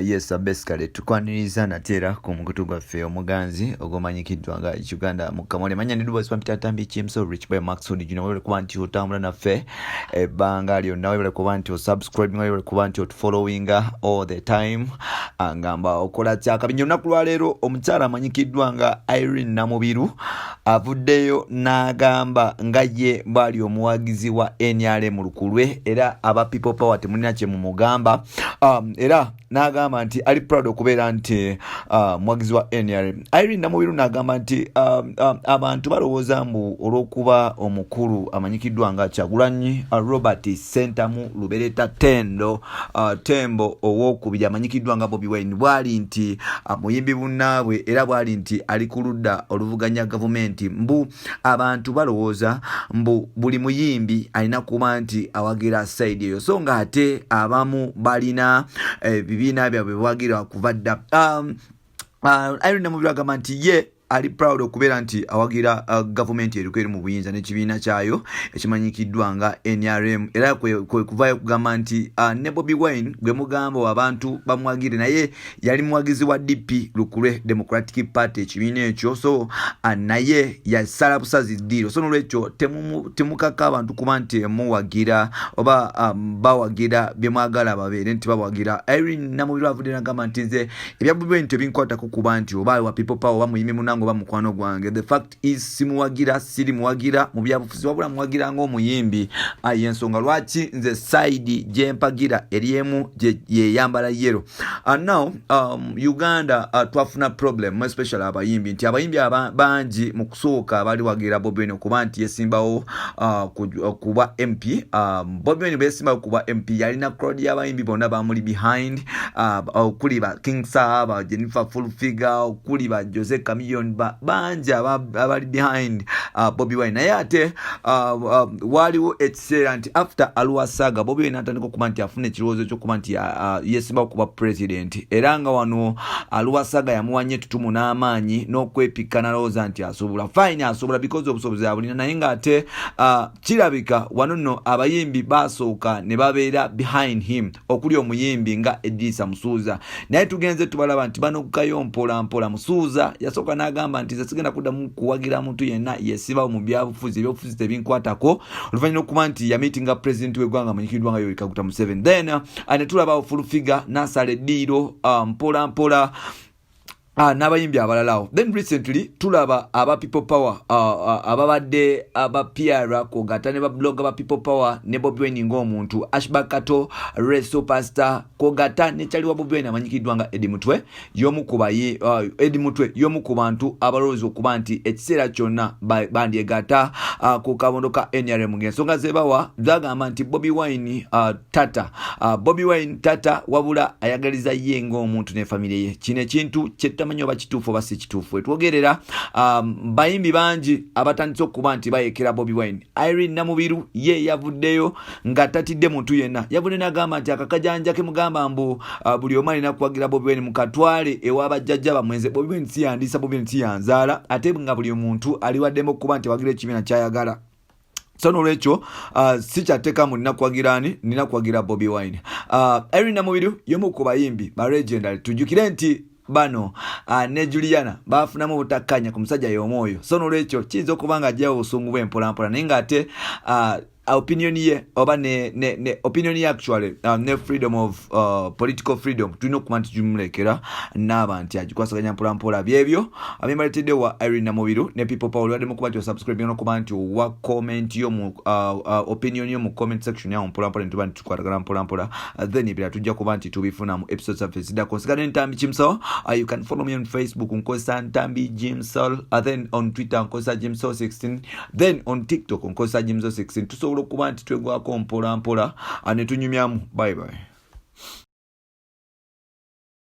Yes, basically tukwaniriza nate era ku mukutu gwaffe omuganzi ogumanyikiddwa nga Uganda mu Kamole. Manya ndi Dubois Pampita Tambi Chimso Rich Boy Maxud Junior. Webale kuba nti otambula naffe ebbanga lyonna, webale kuba nti osubscribing, webale kuba nti otufollowinga all the time. Ngamba okola kyakabi nnyo. Olunaku lwaleero omukyala amanyikiddwa nga Irene Namubiru avuddeyo n'agamba nga ye bw'ali omuwagizi wa NRM lukulwe, era aba People Power temulina kye mumugamba. Era n'agamba nti ali proud okubeera nti muwagizi wa NRM. Irene Namubiru n'agamba nti abantu balowooza mbu olw'okuba omukulu amanyikiddwa nga Kyagulanyi Robert Ssentamu Lubereta Tendo Tembo owokubiri amanyikiddwa nga Bobi Wine bwali nti muyimbi bunnaabwe, era bwali nti ali ku ludda oluvuganya gavumenti, mbu abantu balowooza mbu buli muyimbi alina kuba nti awagira side eyo, so nga ate abamu balina ebibiina byabwe bewagira kuva dda. Irene Namubiru agamba nti ye ali proud okubeera nti awagira gavumenti eriko eri mu buyinza n'ekibiina kyayo ekimanyikiddwa nga NRM, era kwe kuvaayo okugamba nti ne Bobi Wine gwe mugamba abantu bamuwagire, naye yali muwagizi wa DP lukulwe, Democratic Party, ekibiina ekyo, so naye yasala busazi ddiiro. So nolwekyo temukaka abantu kuba nti muwagira oba bawagira bye mwagala babeere nti bawagira. Irene Namubiru avudde nagamba nti nze ebya Bobi Wine tebinkwatako kuba nti oba wa People Power oba muyimbi munange oba mukwano gwange. The fact is simuwagira, siri muwagira mu byabufuzi, wabula muwagira ng'omuyimbi. Yensonga lwaki nze side gyempagira eri emu yeyambala yellow. Now Uganda twafuna problem, especially abayimbi, nti abayimbi bangi mu kusooka bali wagira Bobi Wine okuba nti yesimbawo kuba MP. Bobi Wine bwe yesimbawo kuba MP, yalina crowd y'abayimbi bonna bamuli behind, okuli ba King Saha, ba Jennifer Full Figure, okuli ba Jose Chameleone, bangi abali behind Bobi Wine. Naye ate waliwo ekiseera nti after Arua saga, Bobi Wine atandika okuba nti afuna ekirowoozo ekyokuba nti yesimbawo kuba president, era nga wano Arua saga yamuwanye ettutumu n'amaanyi n'okwepikka, nalowooza nti asobola. Fine, asobola because obusobozi abulina, naye ng'ate kirabika wano nno abayimbi basooka ne babeera behind him, okuli omuyimbi nga Edrisa Musuuza. Naye tugenze tubalaba nti banogukayo mpola mpola. Musuuza yasooka n'agamba nti nze sigenda kuddamu kuwagira muntu yenna yesibawo mu byabufuzi, ebyobufuzi tebinkwatako, oluvannyuma okuba nti yamitinga president w'eggwanga amanyikiddwa nga Yoweri Kaguta Museveni. Then ne tulaba Full Figure n'asala eddiiro mpola mpola n'abayimbi abalalawo. Then recently tulaba aba People Power, ababadde aba PR kogata ne babloga ba People Power ne Bobi Wine ng'omuntu, Ashburg Kato, Ray Superstar, kogata ne kyali wa Bobi Wine amanyikiddwa nga Eddie Mutwe, y'omu ku bayi Eddie Mutwe y'omu ku bantu abalowooza okuba nti ekiseera kyonna bandyegatta ku kabondo ka NRM, ng'ensonga ze bawa zagamba nti Bobi Wine tata Bobi Wine tata, wabula ayagaliza ye ng'omuntu ne famire ye. Kino ekintu kyetutamanyi oba kituufu oba si kituufu. Etwogerera bayimbi bangi abatandise okuba nti bayekera Bobi Wine. Irene Namubiru ye yavuddeyo nga tatidde muntu yenna, yavudde nagamba nti akakajanja kemugamba mbu buli omu alina kuwagira Bobi Wine mukatwale ewabajjajja bammwe, nze Bobi Wine siyandiisa, Bobi Wine siyanzaala, ate nga buli omuntu aliwaddemu okuba nti awagira ekibiina kyayagala. So nolwekyo si kyateekamu nina kuwagira ani, nina kuwagira Bobi Wine. Irene Namubiru y'omu ku bayimbi ba legendary. Tujjukire nti bano ne Juliana bafunamu obutakkanya ku musajja y'omu oyo. So nolwekyo kiyinza okuba nga ajjawo obusungu bwe mpolampola, naye ng'ate opinion ye oba ne opinion ye actually ne freedom of political freedom tulina okuba nti tumulekera naaba nti agikwasaganya mpolampola. Byebyo abyemaletedde wa Irene Namubiru ne People Power. Olwadde mukuba nti osubscribe nokuba nti owa comment yo mu opinion yo mu comment section yawo, mpolampola netuba nti tukwatagana mpolampola. Then ebirala tujja kuba nti tubifuna mu episode zaffe eziddako. Nsigale Ntambi Jimsol. You can follow me on Facebook, nkozesa Ntambi Jimsol. Then on Twitter nkozesa Jimsol 16, then on TikTok nkozesa Jimsol 16. Tusobola okuba nti twegwako mpola mpola ne tunyumyamu. Bye bye.